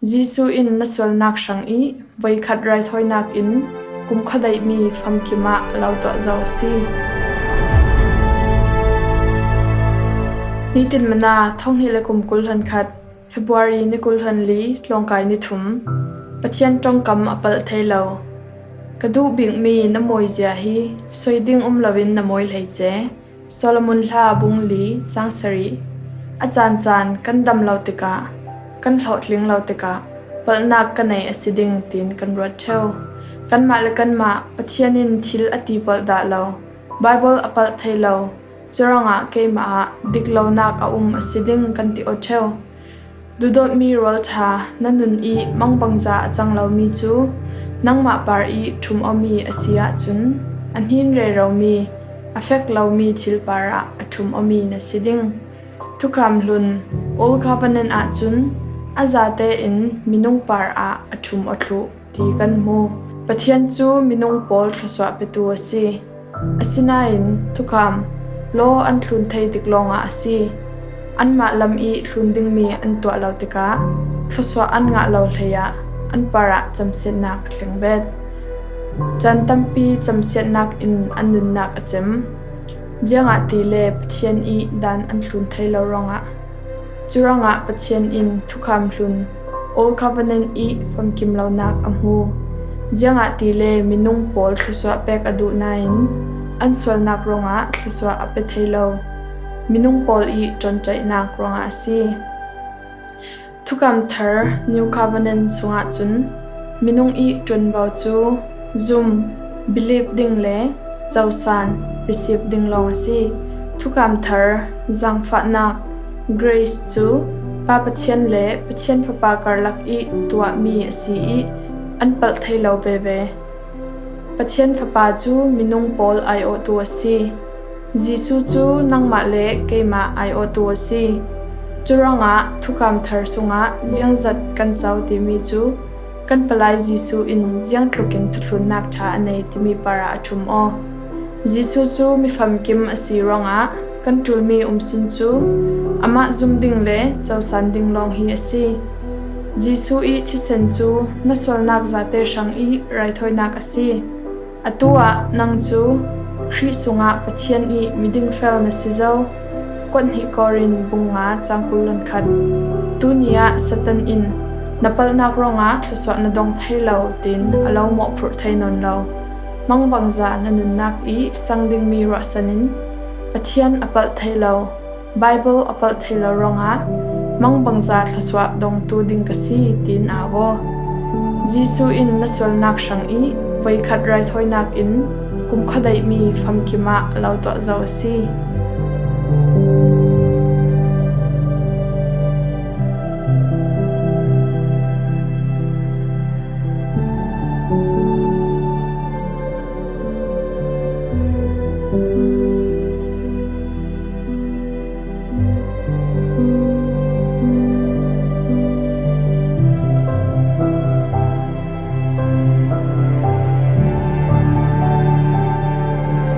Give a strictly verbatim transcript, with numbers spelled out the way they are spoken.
Jesu in na sualnak hrang i voikhat raithawinak in kumkhua daihmi famkim ah a lo tuah zo a si. Nitin Manna, thonghnih le kum kul hlan khat, February ni kul hlan li, tlawngkai ni thum. Pathian ṭongkam a palh thei lo. Ka duh bikmi na mawizia hi soi ding um loin na mawi hlei ce. Solomon Hla bung li cang sarih. A caan caan kan dam lo tikah, kan hlawhtling lo tikah palhnak ka nei a si ding tiin kan ruat ṭheu. Kanmah le kanmah Pathian in thil a tipalh dah lo, Baibal a palh thei lo, curuangah keimah ah diklonak a um a si ding kan ti aw ṭheu. Duhdawtmi rualṭha na nun i mangbangza a cang lomi cu nangmah par i ṭhum awmi a si ahcun a hnin reromi, a fek lomi thil parah a ṭhum awmi na si ding. Thukham hlun, Old Covenant ahcun a zate in minung par ah a ṭhum aw thluh ti kan hmu. Pathian cu minung pawl thluasuah petu a si. Asinain thukham, law an thlun thei dik lawngah a si. Anmah lam i thlun dingmi an tuah lo tikah thluasuah an ngah lo hleiah an parah camsiatnak a thleng bet. Caan tampi camsiatnak in an nunnak a cem. Ziangahtile Pathian i dan an thlun thei lo ruangah. Curuangah Pathian in thukham hlun, Old Covenant i famkim lonak a hmu. Ziangahtile minung pawl thluasuah pek a duh nain an sualnak ruangah thluasuah a pe thei lo. Minung pawl i ṭawnṭaihnak ruangah a si. Thukham thar, New Covenant sungah cun minung i ṭuanvo cu zum, believe ding le cosan, receive ding lawng a si. Thukham thar, zaangfahnak, grace, cu Pa Pathian le Pathian Fapa karlak i tuahmi a si i an palh thei lo veve. Pathian Fapa cu minung pawl aiawhtu a si. Jesu cu nangmah le keimah aiawhtu a si. Curuangah thukham thar sungah ziangzat kan co timi cu kan Palai Jesu in ziangtlukin thuthlunnak ṭha a nei timi parah a ṭhum aw. Jesu cu mifamkim a si ruangah kan ṭulmi umsun cu amah zum ding le cosan ding lawng hi a si. Jesu i thisen cu na sualnak zate hrang i raithawinak a si. Atu ah nang cu Khrih sungah Pathian i miding fel na si zo. Kuat hnih Korin bung nga cang kul le khat. Tuni ah Satan in na palhnak ruangah thluasuah na dong thei lo tiin a lo mawhphurh thei nawn lo. Mangbangza na nunnak i cang dingmi ruahsan in Pathian a palh thei lo, Baibal a palh thei lo ruangah mangbangza thluasuah dongtu ding ka si tiin au aw. Jesu in na sualnak hrang i voikhat raithawinak in kumkhua daihmi famkim ah a lo tuah zo a si.